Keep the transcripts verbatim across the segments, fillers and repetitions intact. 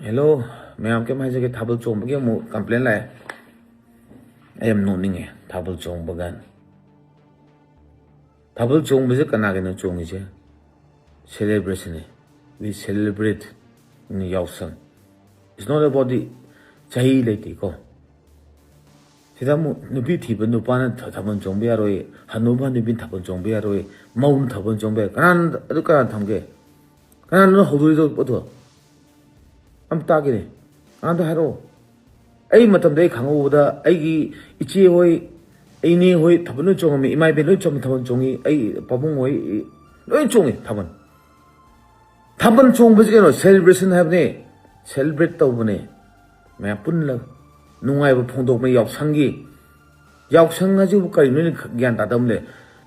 Hello ꯃꯌꯥꯝ, ꯀꯩꯝ ꯍꯥꯏꯖꯒꯦ, ꯊꯥꯕꯜ ꯆꯣꯡꯕꯒꯤ ꯑꯃꯨꯛ ꯀꯝꯄ꯭ꯂꯦꯟ ꯂꯥꯛꯑꯦ꯫ ꯑꯩ ꯌꯥꯝ ꯅꯣꯛꯅꯤꯡꯉꯦ ꯊꯥꯕꯜ ꯆꯣꯡꯕ ꯀꯥꯏꯅ꯫ ꯊꯥꯕꯜ ꯆꯣꯡꯕꯁꯦ ꯀꯅꯥꯒꯤꯅꯣ ꯆꯣꯡꯉꯤꯁꯦ? Celebration ꯅꯦ꯫ We celebrate in ꯌꯥꯎꯁꯪ꯫ It's not about the ꯆꯍꯤ ꯂꯩꯇꯦꯀꯣ꯫ ꯁꯤꯗ ꯑꯃꯨꯛ ꯅꯨꯄꯤ ꯊꯤꯕ ꯅꯨꯄꯥꯅ ꯊ- ꯊꯥꯕꯜ ꯆꯣꯡꯕ ꯌꯥꯔꯣꯏ, ꯍꯅꯨꯕ ꯍꯅꯨꯕꯤꯅ ꯊꯥꯕꯜ ꯆꯣꯡꯕ ꯌꯥꯔꯣꯏ, ꯃꯧꯅ ꯊꯥꯕꯜ ꯆꯣꯡꯕ ꯌꯥꯔꯣꯏ꯫ ꯀꯅꯥꯅ ꯑꯗꯨ ꯀꯅꯥꯅ ꯊꯝꯒꯦ? ꯀꯅꯥꯅꯣ ꯍꯧꯗꯣꯔꯤꯗꯣ ꯄꯣꯠꯇꯣ? ꯑꯝ ꯇꯥꯒꯦꯅꯦ꯫ ꯀꯅꯥꯗ ꯍꯥꯏꯔꯛꯑꯣ꯫ ꯑꯩ ꯃꯇꯝꯗ ꯑꯩ ꯈꯪꯍꯧꯕꯗ ꯑꯩꯒꯤ ꯏꯆꯦ ꯍꯣꯏ, ꯏꯅꯦ ꯍꯣꯏ ꯊꯥꯕꯜ ꯂꯣꯏ ꯆꯣꯡꯉꯝꯃꯤ, ꯏꯃꯥ ꯏꯕꯦꯟ ꯂꯣꯏ ꯆꯣꯡ- ꯊꯥꯕꯜ ꯆꯣꯡꯉꯤ, ꯑꯩ ꯄꯥꯕꯨꯡ ꯍꯣꯏ ꯂꯣꯏ ꯆꯣꯡꯉꯤ ꯊꯥꯕꯜ꯫ ꯊꯥꯕꯜ ꯆꯣꯡꯕꯁꯤ ꯀꯩꯅꯣ, celebration ꯍꯥꯏꯕꯅꯦ꯫ Celebrate ꯇꯧꯕꯅꯦ꯫ ꯃꯌꯥꯝ ꯄꯨꯜꯂꯒ ꯅꯨꯡꯉꯥꯏꯕ ꯐꯣꯡꯗꯣꯛꯄ ꯌꯥꯎꯁꯪꯒꯤ꯫ ꯌꯥꯎꯁꯪ ꯍꯥꯏꯁꯤꯕꯨ ꯀꯔꯤꯅꯣ? ꯅꯣꯏꯅ ꯒ꯭ꯌꯥꯟ ꯇꯥꯗꯕ ꯂꯩ꯫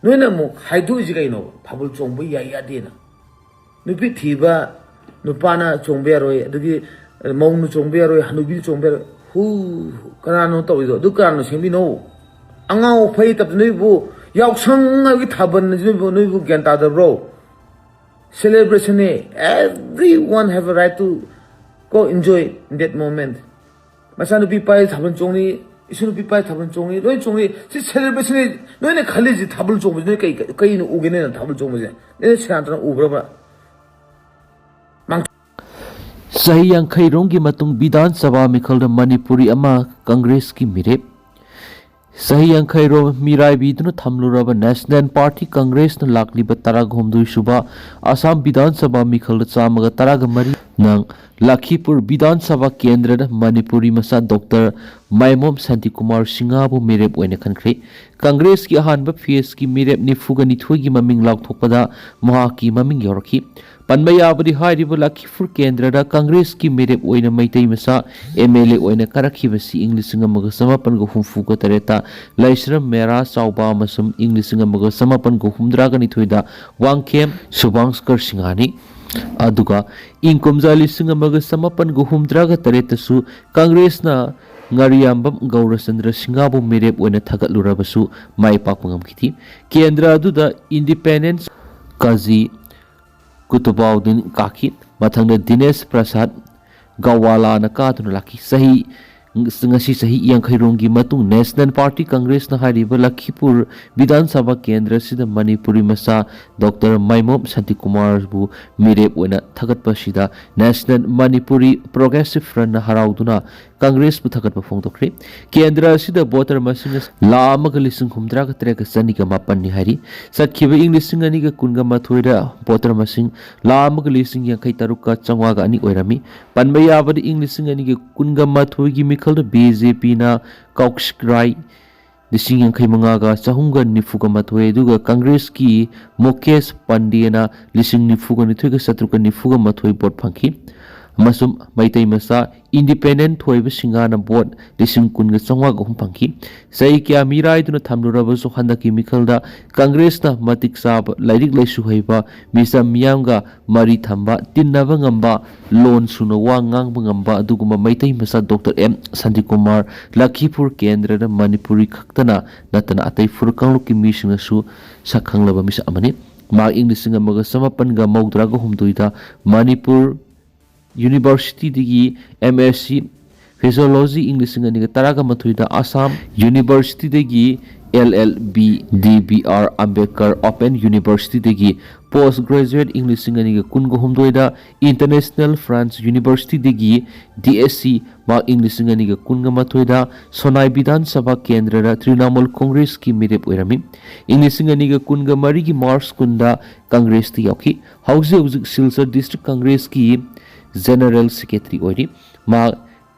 ꯅꯣꯏꯅ ꯑꯃꯨꯛ ꯍꯥꯏꯗꯣꯛꯏꯁꯤ ꯀꯩꯅꯣ? ꯊꯥꯕꯜ ꯆꯣꯡꯕ ꯌꯥꯏ ꯌꯥꯗꯦꯅ꯫ ꯅꯨꯄꯤ ꯊꯤꯕ ꯅꯨꯄꯥꯅ ꯆꯣꯡꯕ ꯌꯥꯔꯣꯏ, ꯑꯗꯒꯤ ꯃꯧꯅ ꯆꯣꯡꯕ ꯌꯥꯔꯣꯏ, ꯍꯅꯨꯕꯤꯅ ꯆꯣꯡꯕ ꯌꯥꯔꯣꯏ꯫ ꯍꯨ, ꯀꯅꯥꯅꯣ ꯇꯧꯔꯤꯗꯣ? ꯑꯗꯨ ꯀꯅꯥꯅꯣ ꯁꯦꯝꯕꯤꯅꯣ? ꯑꯉꯥꯎ ꯑꯐꯩ ꯇꯞꯇ ꯅꯣꯏꯕꯨ ꯌꯥꯎꯁꯪ ꯍꯥꯏꯕꯒꯤ ꯊꯥꯕꯜ ꯑꯁꯤ ꯅꯣꯏꯕꯨ, ꯅꯣꯏꯕꯨ ꯒ꯭ꯌꯥꯟ ꯇꯥꯗꯕ꯭ꯔꯣ? Celebration ꯅꯦ꯫ Everyone have a right to go enjoy in that moment꯫ ꯃꯆꯥꯅꯨꯄꯤ ꯄꯥꯏ ꯊꯥꯕꯜ ꯆꯣꯡꯅꯤ, ꯏꯁꯨ ꯅꯨꯄꯤ ꯄꯥꯏ ꯊꯥꯕꯜ ꯆꯣꯡꯅꯤ, ꯂꯣꯏ ꯆꯣꯡꯅꯤ꯫ ꯁꯤ celebration ꯅꯦ꯫ ꯅꯣꯏꯅ ꯈꯜꯂꯤꯁꯤ ꯊꯥꯕꯜ ꯆꯣꯡꯕꯁꯤ ꯅꯣꯏ ꯀꯩ, ꯀꯩꯅ ꯎꯒꯦ? ꯅꯣꯏꯅ ꯊꯥꯕꯜ ꯆꯣꯡꯕꯁꯦ ꯅꯣꯏꯅ ꯁꯦꯔꯥꯟ ꯇꯨꯔꯥꯟ ꯎꯕ꯭ꯔꯕ? ꯃꯥꯡ- ꯆꯍꯤ ꯌꯥꯡꯈꯩ ꯔꯣꯝꯒꯤ ꯃꯇꯨꯡ ꯕꯤꯙꯥꯟ ꯁꯚꯥ ꯃꯤꯈꯜꯗ ꯃꯅꯤꯄꯨꯔꯤ ꯑꯃ ꯀꯪꯒ꯭ꯔꯦꯁꯀꯤ ꯃꯤꯔꯦꯞ꯫ ꯆꯍꯤ ꯌꯥꯡꯈꯩ ꯔꯣꯝ ꯃꯤꯔꯥꯏꯕꯤꯗꯨꯅ ꯊꯝꯂꯨꯔꯕ National Party Congress ꯅ ꯂꯥꯛꯂꯤꯕ ꯇꯔꯥꯒ ꯍꯨꯝꯗꯣꯏ ꯁꯨꯕ ꯑꯁꯥꯝ ꯕꯤꯙꯥꯟ ꯁꯚꯥ ꯃꯤꯈꯜꯗ ꯆꯥꯝꯃꯒ ꯇꯔꯥꯒ ꯃꯔꯤ ꯅꯪ ꯂꯈꯤꯄꯨꯔ ꯕꯤꯙꯥꯟ ꯁꯚꯥ ꯀꯦꯟꯗ꯭ꯔꯗ ꯃꯅꯤꯄꯨꯔꯤ ꯃꯆꯥ ꯗꯣꯛꯇꯔ ꯃꯥꯏꯃꯣꯝ ꯁꯥꯟꯇꯤꯀꯨꯃꯥꯔ ꯁꯤꯡꯍꯕꯨ ꯃꯤꯔꯦꯞ ꯑꯣꯏꯅ ꯈꯟꯈ꯭ꯔꯦ꯫ ꯀꯪꯒ꯭ꯔꯦꯁꯀꯤ ꯑꯍꯥꯟꯕ phase ꯀꯤ ꯃꯤꯔꯦꯞ ꯅꯤꯐꯨꯒ ꯅꯤꯊꯣꯏꯒꯤ ꯃꯃꯤꯡ ꯂꯥꯎꯊꯣꯛꯄꯗ ꯃꯍꯥꯛꯀꯤ ꯃꯃꯤꯡ ꯌꯥꯎꯔꯛꯈꯤ꯫ ꯄꯟꯕ ꯌꯥꯕꯗꯤ ꯍꯥꯏꯔꯤꯕ ꯂꯈꯤꯄꯨꯔ ꯀꯦꯟꯗ꯭ꯔꯗ ꯀꯪꯒ꯭ꯔꯦꯁꯀꯤ ꯃꯤꯔꯦꯞ ꯑꯣꯏꯅ ꯃꯩꯇꯩ ꯃꯆꯥ MLA ꯑꯣꯏꯅ ꯀꯥꯔꯛꯈꯤꯕꯁꯤ ꯏꯪ ꯂꯤꯁꯤꯡ ꯑꯃꯒ ꯆꯃꯥꯄꯟꯒ ꯍꯨꯝꯐꯨꯒ ꯇꯔꯦꯠꯇ ꯂꯥꯏꯁ꯭ꯔꯝ ꯃꯦꯔꯥ ꯆꯥꯎꯕ ꯑꯃꯁꯨꯡ ꯏꯪ ꯂꯤꯁꯤꯡ ꯑꯃꯒ ꯆꯃꯥꯄꯟꯒ ꯍꯨꯝꯗ꯭ꯔꯥꯒ ꯅꯤꯊꯣꯏꯗ ꯋꯥꯡꯈꯦꯝ ꯁꯨꯕꯥꯡꯁꯀꯔ ꯁꯤꯡꯍꯅꯤ꯫ ꯑꯗꯨꯒ ꯏꯪ ꯀꯨꯝꯖꯥ ꯂꯤꯁꯤꯡ ꯑꯃꯒ ꯆꯃꯥꯄꯟꯒ ꯍꯨꯝꯗ꯭ꯔꯥꯒ ꯇꯔꯦꯠꯇꯁꯨ ꯀꯪꯒ꯭ꯔꯦꯁꯅ ꯉꯥꯔꯤꯌꯥꯝꯕꯝ ꯒꯧꯔꯆꯟꯗ꯭ꯔ ꯁꯤꯡꯍꯕꯨ ꯃꯤꯔꯦꯞ ꯑꯣꯏꯅ ꯊꯥꯒꯠꯂꯨꯔꯕꯁꯨ ꯃꯥꯏ ꯄꯥꯛꯄ ꯉꯝꯈꯤꯗꯦ꯫ ꯀꯦꯟꯗ꯭ꯔ ꯑꯗꯨꯗ ꯏꯟꯗꯤꯄꯦꯟꯗꯦꯟꯁ ꯀꯥꯖꯤ ꯀꯨꯇꯨꯕꯥꯎꯗꯤꯟ ꯀꯥꯈꯤ꯫ ꯃꯊꯪꯗ ꯗꯤꯅꯦꯁ ꯄ꯭ꯔꯁꯥꯗ ꯒꯋꯥꯂꯥꯅ ꯀꯥꯗꯨꯅ ꯂꯥꯛꯈꯤ꯫ ꯆꯍꯤ ꯉꯁꯤ ꯆꯍꯤ ꯌꯥꯡꯈꯩꯔꯣꯝꯒꯤ ꯃꯇꯨꯡ National Party Congressꯅ ꯍꯥꯏꯔꯤꯕ ꯂꯈꯤꯄꯨꯔ ꯕꯤꯙꯥꯟ ꯁꯚꯥ ꯀꯦꯟꯗ꯭ꯔ ꯑꯁꯤꯗ ꯃꯅꯤꯄꯨꯔꯤ ꯃꯆꯥ ꯗꯣꯛꯇꯔ ꯃꯥꯏꯃꯣꯝ ꯁꯥꯟꯇꯤꯀꯨꯃꯥꯔꯕꯨ ꯃꯤꯔꯦꯞ ꯑꯣꯏꯅ ꯊꯥꯒꯠꯄ ꯑꯁꯤꯗ National Manipuri Progressive Frontꯅ ꯍꯔꯥꯎꯗꯨꯅ ꯀꯪꯒ꯭ꯔꯦꯁꯄꯨ ꯊꯥꯒꯠꯄ ꯐꯣꯡꯗꯣꯛꯈ꯭ꯔꯦ꯫ ꯀꯦꯟꯗ꯭ꯔ ꯑꯁꯤꯗ ꯚꯣꯇꯔ ꯃꯁꯤꯡ ꯂꯥꯈ ꯑꯃꯒ ꯂꯤꯁꯤꯡ ꯍꯨꯝꯗ꯭ꯔꯥꯒ ꯇꯔꯦꯠꯀ ꯆꯅꯤꯒ ꯃꯥꯄꯟꯅꯤ ꯍꯥꯏꯔꯤ꯫ ꯆꯠꯈꯤꯕ ꯏꯪ ꯂꯤꯁꯤꯡ ꯑꯅꯤꯒ ꯀꯨꯟꯒ ꯃꯥꯊꯣꯏꯗ ꯚꯣꯇꯔ ꯃꯁꯤꯡ ꯂꯥꯈ ꯑꯃꯒ ꯂꯤꯁꯤꯡ ꯌꯥꯡꯈꯩ ꯇꯔꯨꯛꯀ ꯆꯥꯝꯃꯉꯥꯒ ꯑꯅꯤ ꯑꯣꯏꯔꯝꯃꯤ꯫ ꯄꯟꯕ ꯌꯥꯕꯗ ꯏꯪ ꯂꯤꯁꯤꯡ ꯑꯅꯤꯒ ꯀꯨꯟꯒ ꯃꯥꯊꯣꯏꯒꯤ ꯃꯤꯈꯜꯗ ꯕꯤ ꯖꯦ ꯄꯤꯅ ꯀꯧꯁꯤꯛ ꯔꯥꯏ ꯂꯤꯁꯤꯡ ꯌꯥꯡꯈꯩ ꯃꯉꯥꯒ ꯆꯍꯨꯝꯒ ꯅꯤꯐꯨꯒ ꯃꯥꯊꯣꯏ, ꯑꯗꯨꯒ ꯀꯪꯒ꯭ꯔꯦꯁꯀꯤ ꯃꯨꯀꯦꯁ ꯄꯟꯗꯦꯅ ꯂꯤꯁꯤꯡ ꯅꯤꯐꯨꯒ ꯅꯤꯊꯣꯏꯒ ꯆꯥꯇ꯭ꯔꯨꯛꯀ ꯅꯤꯐꯨꯒ ꯃꯥꯊꯣꯏ ꯚꯣꯠ ꯐꯪꯈꯤ꯫ ꯑꯃꯁꯨꯡ ꯃꯩꯇꯩ ꯃꯆꯥ ꯏꯟꯗꯤꯄꯦꯟꯗꯦꯟ ꯊꯣꯏꯕ ꯁꯤꯡꯍꯥꯅ ꯚꯣꯠ ꯂꯤꯁꯤꯡ ꯀꯨꯟꯒ ꯆꯥꯝꯃꯉꯥꯒ ꯑꯍꯨꯝ ꯐꯪꯈꯤ꯫ ꯆꯍꯤ ꯀꯌꯥ ꯃꯤꯔꯥꯏꯗꯨꯅ ꯊꯝꯂꯨꯔꯕꯁꯨ ꯍꯟꯗꯛꯀꯤ ꯃꯤꯈꯜꯗ ꯀꯪꯒ꯭ꯔꯦꯁꯅ ꯃꯇꯤꯛ ꯆꯥꯕ, ꯂꯥꯏꯔꯤꯛ ꯂꯥꯏꯁꯨ ꯍꯩꯕ, ꯃꯤꯆꯝ ꯃꯤꯌꯥꯝꯒ ꯃꯔꯤ ꯊꯝꯕ, ꯇꯤꯟꯅꯕ ꯉꯝꯕ, ꯂꯣꯟ ꯁꯨꯅ ꯋꯥ ꯉꯥꯡꯕ ꯉꯝꯕ ꯑꯗꯨꯒꯨꯝꯕ ꯃꯩꯇꯩ ꯃꯆꯥ ꯗꯣꯛꯇꯔ ꯑꯦꯝ ꯁꯥꯟꯇꯤꯀꯨꯃꯥꯔ ꯂꯈꯤꯄꯨꯔ ꯀꯦꯟꯗ꯭ꯔꯗ ꯃꯅꯤꯄꯨꯔꯤ ꯈꯛꯇꯅ ꯅꯠꯇꯅ ꯑꯇꯩ ꯐꯨꯔꯨꯞ ꯀꯥꯡꯂꯨꯞꯀꯤ ꯃꯤꯁꯤꯡꯅꯁꯨ ꯁꯛ ꯈꯪꯂꯕ ꯃꯤꯁꯛ ꯑꯃꯅꯤ꯫ ꯃꯍꯥꯛ ꯏꯪ ꯂꯤꯁꯤꯡ ꯑꯃꯒ ꯆꯃꯥꯄꯟꯒ ꯃꯧꯗ꯭ꯔꯥꯒ ꯍꯨꯝꯗꯣꯏꯗ ꯃꯅꯤꯄꯨꯔ ꯌꯨꯅꯤꯚꯔꯁꯤꯇꯤꯗꯒꯤ ꯑꯦꯝ ꯑꯦꯁ ꯁꯤ ꯐꯤꯖꯣꯂꯣꯖꯤ ꯏꯪ ꯂꯤꯁꯤꯡ ꯑꯅꯤꯒ ꯇꯔꯥꯒ ꯃꯥꯊꯣꯏꯗ ꯑꯁꯥꯝ ꯌꯨꯅꯤꯚꯔꯁꯤꯇꯤꯗꯒꯤ L L B D B R Ambedkar open ꯌꯨꯅꯤꯚꯔꯁꯤꯇꯤꯗꯒꯤ ꯄꯣꯁ ꯒ꯭ꯔꯦꯖꯨꯑꯦꯠ ꯏꯪ ꯂꯤꯁꯤꯡ ꯑꯅꯤꯒ ꯀꯨꯟꯒ ꯍꯨꯝꯗꯣꯏꯗ international France ꯌꯨꯅꯤꯚꯔꯁꯤꯇꯤꯗꯒꯤ D S C ꯃꯍꯥꯛ ꯏꯪ ꯂꯤꯁꯤꯡ ꯑꯅꯤꯒ ꯀꯨꯟꯒ ꯃꯥꯊꯣꯏꯗ ꯁꯣꯅꯥꯏ ꯕꯤꯙꯥꯟ ꯁꯚꯥ ꯀꯦꯟꯗ꯭ꯔꯗ ꯇ꯭ꯔꯤꯅꯥꯃꯨꯜ ꯀꯣꯡꯒ꯭ꯔꯦꯁꯀꯤ ꯃꯤꯔꯦꯞ ꯑꯣꯏꯔꯝꯃꯤ꯫ ꯏꯪ ꯂꯤꯁꯤꯡ ꯑꯅꯤꯒ ꯀꯨꯟꯒ ꯃꯔꯤꯒꯤ ꯃꯥꯔꯆ ꯀꯨꯟꯗ ꯀꯪꯒ꯭ꯔꯦꯁꯇ ꯌꯥꯎꯈꯤ꯫ ꯍꯧꯖꯤꯛ ꯍꯧꯖꯤꯛ ꯁꯤꯜꯆꯔ ꯗꯤꯁꯇ꯭ꯔꯤꯛ ꯀꯪꯒ꯭ꯔꯦꯁꯀꯤ ꯖꯦꯅꯔꯦꯜ ꯁꯦꯀ꯭ꯔꯦꯇꯔꯤ ꯑꯣꯏꯔꯤ꯫ ꯃꯍꯥꯛ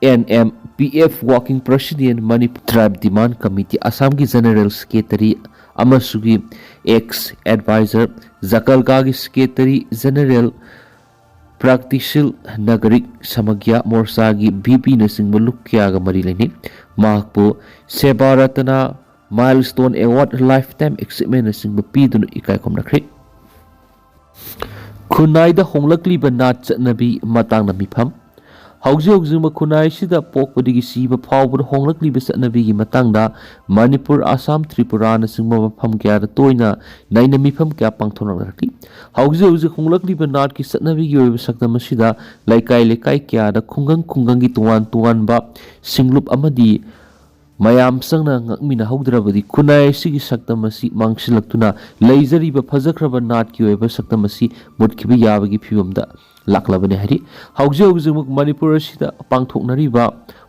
N M P F working president, Manipur tribe demand committee, ꯑꯁꯥꯝꯒꯤ ꯖꯦꯅꯔꯦꯜ ꯁꯦꯀ꯭ꯔꯦꯇꯔꯤ ꯑꯃꯁꯨꯡꯒꯤ ꯑꯦꯛꯁ ꯑꯦꯗꯚꯥꯏꯖꯔ, ꯖꯀꯜꯒꯥꯒꯤ ꯁꯦꯀ꯭ꯔꯦꯇꯔꯤ ꯖꯦꯅꯔꯦꯜ, ꯄ꯭ꯔꯥꯛꯇꯤꯁꯤꯜ ꯅꯥꯒꯔꯤꯛ ꯁꯃꯥꯒ꯭ꯌꯥ ꯃꯣꯔꯆꯥꯒꯤ ꯚꯤ ꯄꯤꯅꯆꯤꯡꯕ ꯂꯨꯞ ꯀꯌꯥꯒ ꯃꯔꯤ ꯂꯩꯅꯩ꯫ ꯃꯍꯥꯛꯄꯨ Seva Ratna, milestone award, lifetime ꯑꯦꯆꯤꯚꯃꯦꯟꯠꯅꯆꯤꯡꯕ ꯄꯤꯗꯨꯅ ꯏꯀꯥꯏ ꯈꯨꯝꯅꯈ꯭ꯔꯦ꯫ ꯈꯨꯟꯅꯥꯏꯗ ꯍꯣꯡꯂꯛꯂꯤꯕ ꯅꯥꯠ ꯆꯠꯅꯕꯤ ꯃꯇꯥꯡꯗ ꯃꯤꯐꯝ꯫ ꯍꯧꯖꯤꯛ ꯍꯧꯖꯤꯛꯃꯛ ꯈꯨꯟꯅꯥꯏ ꯑꯁꯤꯗ ꯄꯣꯛꯄꯗꯒꯤ ꯁꯤꯕ ꯐꯥꯎꯕꯗ ꯍꯣꯡꯂꯛꯂꯤꯕ ꯆꯠꯅꯕꯤꯒꯤ ꯃꯇꯥꯡꯗ ꯃꯅꯤꯄꯨꯔ, ꯑꯁꯥꯝ, ꯇ꯭ꯔꯤꯄꯨꯔꯥꯅꯆꯤꯡꯕ ꯃꯐꯝ ꯀꯌꯥꯗ ꯇꯣꯏꯅ ꯅꯩꯅ ꯃꯤꯐꯝ ꯀꯌꯥ ꯄꯥꯡꯊꯣꯛꯅꯔꯛꯂꯤ꯫ ꯍꯧꯖꯤꯛ ꯍꯧꯖꯤꯛ ꯍꯣꯡꯂꯛꯂꯤꯕ ꯅꯥꯠꯀꯤ ꯆꯠꯅꯕꯤꯒꯤ ꯑꯣꯏꯕ ꯁꯛꯇꯝ ꯑꯁꯤꯗ ꯂꯩꯀꯥꯏ ꯂꯩꯀꯥꯏ ꯀꯌꯥꯗ ꯈꯨꯡꯒꯪ ꯈꯨꯡꯒꯪꯒꯤ ꯇꯣꯉꯥꯟ ꯇꯣꯉꯥꯟꯕ ꯁꯤꯡꯂꯨꯞ ꯑꯃꯗꯤ ꯃꯌꯥꯝ ꯆꯪꯅ ꯉꯥꯛꯃꯤꯟꯅꯍꯧꯗ꯭ꯔꯕꯗꯤ ꯈꯨꯟꯅꯥꯏ ꯑꯁꯤꯒꯤ ꯁꯛꯇꯝ ꯑꯁꯤ ꯃꯥꯡꯁꯤꯜꯂꯛꯇꯨꯅ ꯂꯩꯖꯔꯤꯕ ꯐꯖꯈ꯭ꯔꯕ ꯅꯥꯠꯀꯤ ꯑꯣꯏꯕ ꯁꯛꯇꯝ ꯑꯁꯤ ꯃꯨꯠꯈꯤꯕ ꯌꯥꯕꯒꯤ ꯐꯤꯕꯝꯗ ꯂꯥꯛꯂꯕꯅꯤ ꯍꯥꯏꯔꯤ꯫ ꯍꯧꯖꯤꯛ ꯍꯧꯖꯤꯛꯃꯛ ꯃꯅꯤꯄꯨꯔ ꯑꯁꯤꯗ ꯄꯥꯡꯊꯣꯛꯅꯔꯤꯕ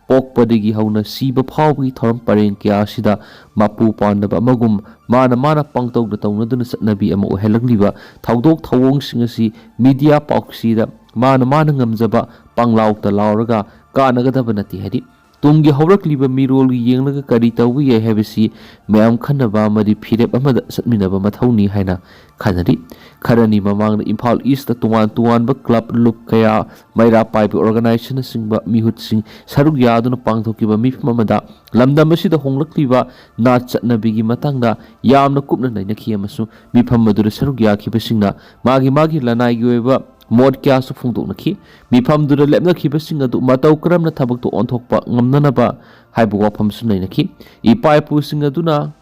ꯄꯣꯛꯄꯗꯒꯤ ꯍꯧꯅ ꯁꯤꯕ ꯐꯥꯎꯕꯒꯤ ꯊꯧꯔꯝ ꯄꯔꯦꯡ ꯀꯌꯥ ꯑꯁꯤꯗ ꯃꯄꯨ ꯄꯥꯟꯗꯕ ꯑꯃꯒꯨꯝ ꯃꯥꯅ ꯃꯥꯅ ꯄꯥꯡꯇꯧꯗ ꯇꯧꯅꯗꯨꯅ ꯆꯠꯅꯕꯤ ꯑꯃ ꯑꯣꯏꯍꯜꯂꯛꯂꯤꯕ ꯊꯧꯗꯣꯛ ꯊꯧꯑꯣꯡꯁꯤꯡ ꯑꯁꯤ ꯃꯤꯗꯤꯌꯥ ꯄꯥꯎꯁꯤꯗ ꯃꯥꯅ ꯃꯥꯅ ꯉꯝꯖꯕ ꯄꯪꯂꯥꯎꯇ ꯂꯥꯎꯔꯒ ꯀꯥꯟꯅꯒꯗꯕ ꯅꯠꯇꯦ ꯍꯥꯏꯔꯤ꯫ ꯇꯨꯡꯒꯤ ꯍꯧꯔꯛꯂꯤꯕ ꯃꯤꯔꯣꯜꯒꯤ ꯌꯦꯡꯂꯒ ꯀꯔꯤ ꯇꯧꯕ ꯌꯥꯏ ꯍꯥꯏꯕꯁꯤ ꯃꯌꯥꯝ ꯈꯟꯅꯕ ꯑꯃꯗꯤ ꯐꯤꯔꯦꯞ ꯑꯃꯗ ꯆꯠꯃꯤꯟꯅꯕ ꯃꯊꯧꯅꯤ ꯍꯥꯏꯅ ꯈꯟꯅꯔꯤ꯫ ꯈꯔꯅꯤ ꯃꯃꯥꯡꯗ ꯏꯝꯐꯥꯜ ꯏꯁꯇ ꯇꯣꯉꯥꯟ ꯇꯣꯉꯥꯟꯕ ꯀ꯭ꯂꯕ, ꯂꯨꯞ ꯀꯌꯥ, ꯃꯩꯔꯥ ꯄꯥꯏꯕ ꯑꯣꯔꯒꯅꯥꯏꯖꯦꯁꯟꯅꯆꯤꯡꯕ ꯃꯤꯍꯨꯠꯁꯤꯡ ꯁꯔꯨꯛ ꯌꯥꯗꯨꯅ ꯄꯥꯡꯊꯣꯛꯈꯤꯕ ꯃꯤꯐꯝ ꯑꯃꯗ ꯂꯝꯗꯝ ꯑꯁꯤꯗ ꯍꯣꯡꯂꯛꯂꯤꯕ ꯅꯥꯠ ꯆꯠꯅꯕꯤꯒꯤ ꯃꯇꯥꯡꯗ ꯌꯥꯝꯅ ꯀꯨꯞꯅ ꯅꯩꯅꯈꯤ ꯑꯃꯁꯨꯡ ꯃꯤꯐꯝ ꯑꯗꯨꯗ ꯁꯔꯨꯛ ꯌꯥꯈꯤꯕꯁꯤꯡꯅ ꯃꯥꯒꯤ ꯃꯥꯒꯤ ꯂꯅꯥꯏꯒꯤ ꯑꯣꯏꯕ ꯃꯣꯠ ꯀꯌꯥꯁꯨ ꯐꯣꯡꯗꯣꯛꯅꯈꯤ꯫ ꯃꯤꯐꯝꯗꯨꯗ ꯂꯦꯞꯅꯈꯤꯕꯁꯤꯡ ꯑꯗꯨ ꯃꯇꯧ ꯀꯔꯝꯅ ꯊꯕꯛꯇ ꯑꯣꯟꯊꯣꯛꯄ ꯉꯝꯅꯅꯕ ꯍꯥꯏꯕ ꯋꯥꯐꯝꯁꯨ ꯅꯩꯅꯈꯤ꯫ ꯏꯄꯥ ꯏꯄꯨꯁꯤꯡ ꯑꯗꯨꯅ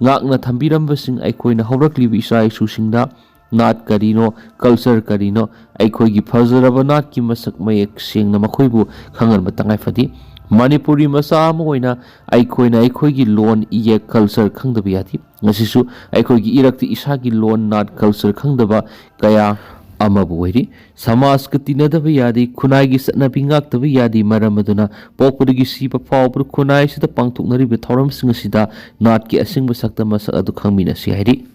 ꯉꯥꯛꯅ ꯊꯝꯕꯤꯔꯝꯕꯁꯤꯡ ꯑꯩꯈꯣꯏꯅ ꯍꯧꯔꯛꯂꯤꯕ ꯏꯆꯥ ꯏꯁꯨꯁꯤꯡꯗ ꯅꯥꯠ ꯀꯔꯤꯅꯣ, ꯀꯜꯆꯔ ꯀꯔꯤꯅꯣ, ꯑꯩꯈꯣꯏꯒꯤ ꯐꯖꯔꯕ ꯅꯥꯠꯀꯤ ꯃꯁꯛ ꯃꯌꯦꯛ ꯁꯦꯡꯅ ꯃꯈꯣꯏꯕꯨ ꯈꯪꯍꯟꯕ ꯇꯉꯥꯏ ꯐꯗꯦ꯫ ꯃꯅꯤꯄꯨꯔꯤ ꯃꯆꯥ ꯑꯃ ꯑꯣꯏꯅ ꯑꯩꯈꯣꯏꯅ ꯑꯩꯈꯣꯏꯒꯤ ꯂꯣꯟ, ꯏꯌꯦꯛ, ꯀꯜꯆꯔ ꯈꯪꯗꯕ ꯌꯥꯗꯦ꯫ ꯉꯁꯤꯁꯨ ꯑꯩꯈꯣꯏꯒꯤ ꯏꯔꯛꯇ ꯏꯁꯥꯒꯤ ꯂꯣꯟ, ꯅꯥꯠ, ꯀꯜꯆꯔ ꯈꯪꯗꯕ ꯀꯌꯥ ꯑꯃꯕꯨ ꯑꯣꯏꯔꯤ꯫ ꯁꯃꯥꯖꯀ ꯇꯤꯟꯅꯗꯕ ꯌꯥꯗꯦ, ꯈꯨꯟꯅꯥꯏꯒꯤ ꯆꯠꯅꯕꯤ ꯉꯥꯛꯇꯕ ꯌꯥꯗꯦ꯫ ꯃꯔꯝ ꯑꯗꯨꯅ ꯄꯣꯛꯄꯗꯒꯤ ꯁꯤꯕ ꯐꯥꯎꯕꯗ ꯈꯨꯟꯅꯥꯏ ꯑꯁꯤꯗ ꯄꯥꯡꯊꯣꯛꯅꯔꯤꯕ ꯊꯧꯔꯝꯁꯤꯡ ꯑꯁꯤꯗ ꯅꯥꯠꯀꯤ ꯑꯁꯦꯡꯕ ꯁꯛꯇꯝ ꯃꯁꯛ ꯑꯗꯨ ꯈꯪꯃꯤꯟꯅꯁꯤ ꯍꯥꯏꯔꯤ꯫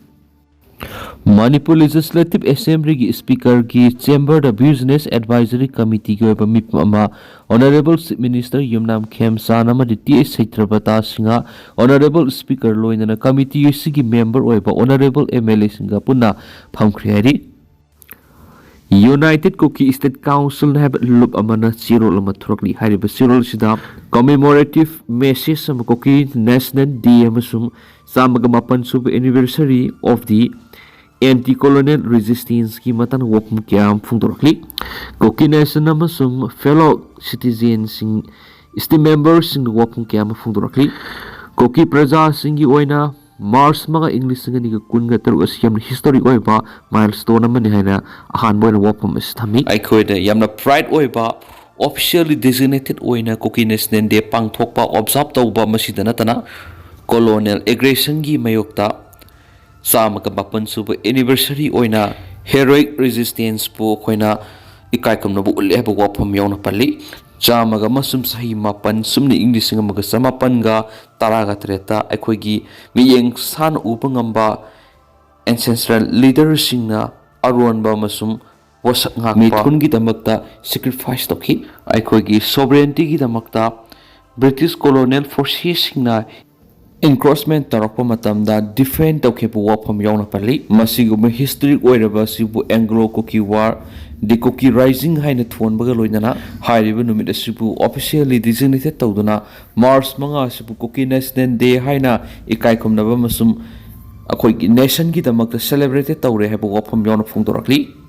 ꯃꯅꯤꯄꯨꯔ ꯂꯦꯖꯤꯁꯂꯦꯇꯤꯚ ꯑꯦꯁꯦꯝꯕ꯭ꯂꯤꯒꯤ ꯁ꯭ꯄꯤꯀꯔꯒꯤ ꯆꯦꯝꯕꯔꯗ ꯕꯤꯖꯤꯅꯦꯁ ꯑꯦꯗꯚꯥꯏꯖꯔꯤ ꯀꯃꯤꯇꯤꯒꯤ ꯑꯣꯏꯕ ꯃꯤꯐꯝ ꯑꯃ honourable chief minister Yumnam Khemchand ꯑꯃꯗꯤ T H Satyabrata Singh, honourable speaker ꯂꯣꯏꯅꯅ ꯀꯃꯤꯇꯤ ꯑꯁꯤꯒꯤ ꯃꯦꯝꯕꯔ ꯑꯣꯏꯕ ꯑꯣꯅꯔꯦꯕꯜ ꯑꯦꯝ ꯑꯦꯜ ꯑꯦꯁꯤꯡꯒ ꯄꯨꯟꯅ ꯐꯝꯈ꯭ꯔꯦ ꯍꯥꯏꯔꯤ꯫ ꯌꯨꯅꯥꯏꯇꯦꯗ ꯀꯨꯀꯤ ꯁ꯭ꯇꯦꯠ ꯀꯥꯎꯟꯁꯤꯜ ꯍꯥꯏꯕ ꯂꯨꯞ ꯑꯃꯅ ꯆꯦꯔꯣꯜ ꯑꯃ ꯊꯣꯔꯛꯂꯤ꯫ ꯍꯥꯏꯔꯤꯕ ꯆꯦꯔꯣꯜ ꯑꯁꯤꯗ ꯀꯃꯦꯃꯣꯔꯦꯇꯤꯚ ꯃꯦꯁꯦꯖ ꯑꯃ, ꯀꯨꯀꯤ ꯅꯦꯁꯅꯦꯜ ꯗꯦ ꯑꯃꯁꯨꯡ ꯆꯥꯝꯃꯒ ꯃꯥꯄꯟ ꯁꯨꯕ anniversary of the anti colonial resistance ꯀꯤ ꯃꯇꯥꯡꯗ ꯋꯥꯐꯝ ꯀꯌꯥ ꯑꯃ ꯐꯣꯡꯗꯣꯔꯛꯂꯤ꯫ Kuki Nation ꯑꯃꯁꯨꯡ fellow citizenꯁꯤꯡ, esteemed memberꯁꯤꯡꯗ ꯋꯥꯐꯝ ꯀꯌꯥ ꯑꯃ ꯐꯣꯡꯗꯣꯔꯛꯂꯤ꯫ ꯀꯨꯀꯤ ꯄ꯭ꯔꯖꯥꯁꯤꯡꯒꯤ ꯑꯣꯏꯅ March ꯃꯉꯥ, ꯏꯪ ꯂꯤꯁꯤꯡ ꯑꯅꯤꯒ ꯀꯨꯟꯒ ꯇꯔꯨꯛ ꯑꯁꯤ ꯌꯥꯝꯅ historic ꯑꯣꯏꯕ milestone ꯑꯃꯅꯤ ꯍꯥꯏꯅ ꯑꯍꯥꯟꯕ ꯑꯣꯏꯅ ꯋꯥꯐꯝ ꯑꯁꯤ ꯊꯝꯃꯤ꯫ ꯑꯩꯈꯣꯏꯗ ꯌꯥꯝꯅ pride ꯑꯣꯏꯕ, officially designated ꯑꯣꯏꯅ Kuki National Day ꯄꯥꯡꯊꯣꯛꯄ, observe ꯇꯧꯕ, ꯃꯁꯤꯗ ꯅꯠꯇꯅ colonial aggressionꯒꯤ ꯃꯥꯌꯣꯛꯇ ꯆꯥꯝꯃꯒ ꯃꯥꯄꯟ ꯁꯨꯕ anniversary ꯑꯣꯏꯅ heroic resistanceꯄꯨ ꯑꯩꯈꯣꯏꯅ ꯏꯀꯥꯏ ꯈꯨꯝꯅꯕ ꯎꯠꯂꯦ ꯍꯥꯏꯕ ꯋꯥꯐꯝ ꯌꯥꯎꯅ ꯄꯜꯂꯤ꯫ ꯆꯥꯝꯃꯒ ꯑꯃꯁꯨꯡ ꯆꯍꯤ ꯃꯥꯄꯟ ꯁꯨꯞꯅ ꯏꯪ ꯂꯤꯁꯤꯡ ꯑꯃꯒ ꯆꯃꯥꯄꯟꯒ ꯇꯔꯥꯒ ꯇꯔꯦꯠꯇ ꯑꯩꯈꯣꯏꯒꯤ ꯃꯤꯠꯌꯦꯡ ꯁꯥꯟꯅ ꯎꯕ ꯉꯝꯕ ancestral leaderꯁꯤꯡꯅ ꯑꯔꯣꯟꯕ ꯑꯃꯁꯨꯡ ꯋꯥꯁꯛ ꯉꯥꯛꯄ ꯃꯤꯊꯨꯡꯒꯤꯗꯃꯛꯇ sacrifice ꯇꯧꯈꯤ꯫ ꯑꯩꯈꯣꯏꯒꯤ sovereigntyꯒꯤꯗꯃꯛꯇ British colonial forcesꯁꯤꯡꯅ encroachment ꯇꯧꯔꯛꯄ ꯃꯇꯝꯗ defend ꯇꯧꯈꯤꯕ ꯋꯥꯐꯝ ꯌꯥꯎꯅ ꯄꯜꯂꯤ꯫ ꯃꯁꯤꯒꯨꯝꯕ historic ꯑꯣꯏꯔꯕ ꯑꯁꯤꯕꯨ Anglo Kuki War, the Kuki Rising ꯍꯥꯏꯅ ꯊꯣꯟꯕꯒ ꯂꯣꯏꯅꯅ ꯍꯥꯏꯔꯤꯕ ꯅꯨꯃꯤꯠ ꯑꯁꯤꯕꯨ officially designated ꯇꯧꯗꯨꯅ March ꯃꯉꯥ ꯑꯁꯤꯕꯨ Kuki National Day ꯍꯥꯏꯅ ꯏꯀꯥꯏ ꯈꯨꯝꯅꯕ ꯑꯃꯁꯨꯡ ꯑꯩꯈꯣꯏꯒꯤ nationꯒꯤꯗꯃꯛꯇ celebrated ꯇꯧꯔꯦ ꯍꯥꯏꯕ ꯋꯥꯐꯝ ꯌꯥꯎꯅ ꯐꯣꯡꯗꯣꯔꯛꯂꯤ꯫